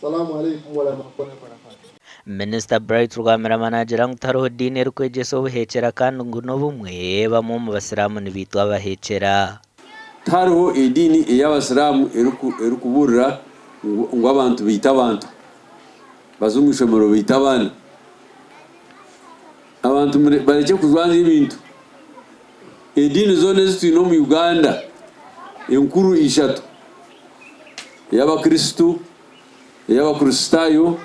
Salamu alaikum warahmatullahi wabarakatuh. Minisita Bright Rwamirama naagira ngu tihariho diini erikwegyesa obuheekyera kandi ngu n'obumwe bamwe omu basiraamu nibaitwa abaheekyera. Tihariho ediini ey'abasiraamu erikubuurira ngu abantu baite abantu, baze omu ishomero baite abaana. Abantu barekye kujwanzya ebintu. Ediini zoona ezi twine omu Uganda enkuru ishatu, ey'abakristo, ey'abakristaayo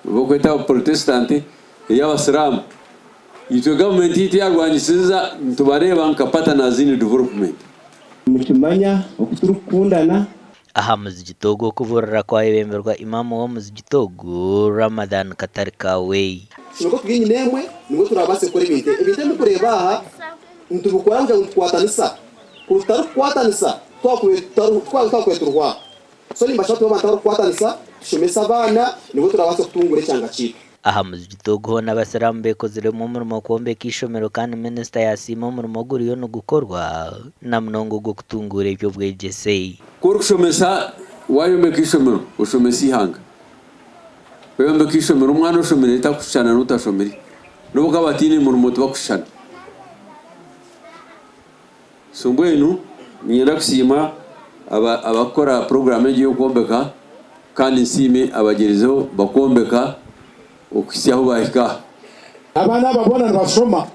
abu barikweta abaporotesitanti, ey'abasiraamu. Itwe gavumenti yaitu yaarwanyisiriza nitubareeba nka partners in development. Nikimanya oku turikukundana. Aha muzigiti ogu okubuurira kwayebemberwa Imam w'omuzigiti ogu, Ramadhan Katarikaawe. Nibwo turi enyima emwe nibwo turabaase kukora ebintu ebi. Ebintu ebi murikureeba aha nitubikora kugira ngu nitukwatanisa. Ku tutarikukwatanisa twakubaire turiho aha. So nimbashaba tube abantu abarikukwatanisa tushomese abaana nibwo turabaase kutunguura ekyanga kyaitu. Aha muzigiti ogu hoona abasiraamu beekoziremu omurimo kwombeka eishomero kandi minisita yasiima omurimo oguriyo nigukorwa na munonga ogw'okutunguura eby'obwegyese. Ku orikushomesa waayombeka eishomero oshomesa eihanga. Wayombeka eishomero omwana oshomire takushushana n'otashomire n'obu okuba bataine murimo tibakushushana. So mbwenu niinyenda kusiima abakukora puroguraamu egi ey'okwombeka kandi nsiime abagyerizeho bakwombeka okuhitsya ahu baahika aha. Abaana aba boona nibashoma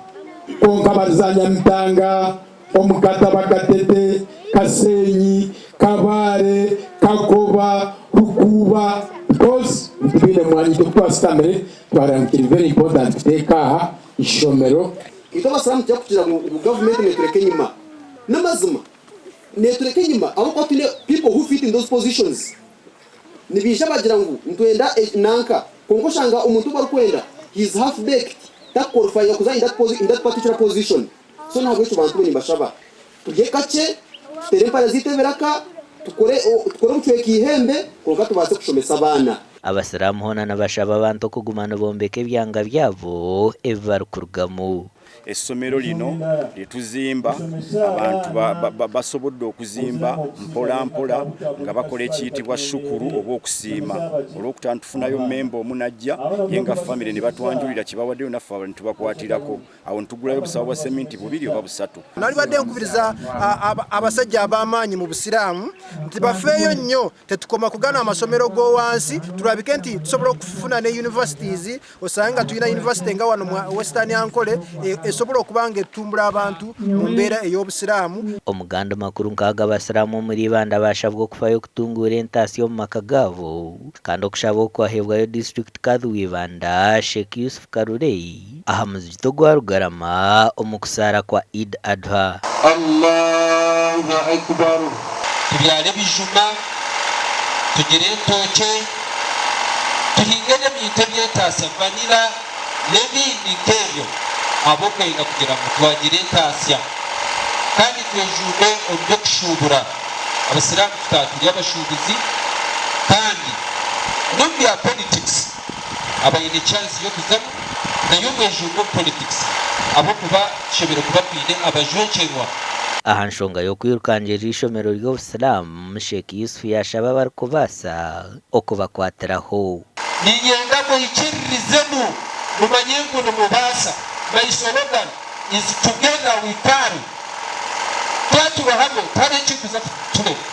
kwonka bari za Nyamitanga, Omukataba Katete, Kasenyi, Kabale, Kakoba, Rukuuba because titwine mwanya itwe kutwasitamire twareeba ngu kiri very important kuteeka aha ishomero. Itwe abasiraamu titujya kugira ngu gavumenti netureka enyima. N'amazima netureka enyima ahabw'okuba twine people who fit in those positions. Nibaija bagira ngu nitwenda nanka kwonka oshanga omuntu ou barikwenda he is half baked takuqualifyinga kuza in that particular position. So n'ahabw'ekyo bantu mwe nimbashaba turye kakye, tuteere empare zaitu ebiraka, tukore tukore obucweka eihembe kwonka tubaase kushomesa abaana. Abasiraamu hoona nibashaba abantu okuguma nibombeka ebyanga byabo ebi barikurugamu. Essomero lino lye tuzimba abantu basobodde okuzimba mpola mpola nga bakola ekiyitibwa shukuru oba okusiima. Olwokutaano tufunayo mmemba omu n'ajja ye nga famire ne batwanjulira kye bawaddeyo naffe abalala ne tubakwatirako. Awo ne tugulayo obusawo bwa seminti bubiri oba busatu. Nalibadde nkubiriza abasajja ab'amaanyi mu Busiraamu nti bafeeyo nnyo tetukoma ku gano amasomero g'owansi tulabike nti tusobola okufuna ne universities osange nga tulina university nga wano mu Western Ankole esobola okuba nga etumbula abantu mu mbeera ey'Obusiraamu. Omuganda makuru nk'aga Abasiraamu omuri Ibanda baashabwa okufayo kutunguura entaasya omu maka gaabo kandi okushaba oku kwahebwayo District Kadhi wa Ibanda, Sheikh Yusuf Karurei. Aha muzigiti ogwa Rugarama omu kusaara kwa Eid Adha. Allahu Akbar. Tubyare ebijuma, tugire entookye, tuhinge n'ebintu eby'entaasya, vanilla n'ebindi nk'ebyo ahabw'okwenda kugira ngu twagira entaasya. Kandi twejumbe omu by'okushuubura. Abasiraamu tutaaha turi abashuubuzi kandi n'omu bya politics. Abaine chance y'okuzamu nayo mwejumbe omu politics ahabw'okuba tushemereire kuba twine abajwekyerwa. Aha nshonga y'okwirukangirira eishomero ry'Obusiraamu, Sheikh Yusuf yaashaba abarikubaasa okubakwatiraho. Niinyenda mwikiririzemu mumanye ngu nimubaasa. My slogan is together we can. Twatuura hamwe tihariho ekirikuza kuturema.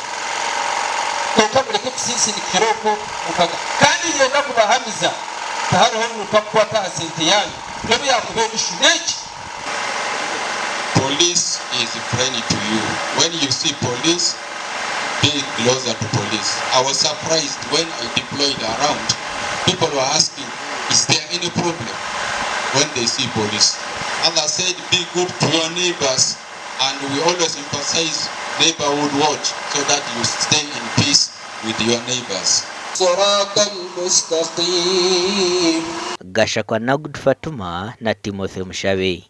Kwonka mureke kusinsinikira okwo mukaga. Kandi niinyenda kubahamiza tihariho muntu akukwata aha sente yaanyu n'obu yaakuba emishu n'eki. Police is friend to you when you see police be closer to police I was surprised when I deployed around people were asking is there any problem when they see police others said be good to your neighbors and we always emphasize neighborhood watch so that you stay in peace with your neighbors. Gashakwa Nagud Fatuma na Timothy Mushabe.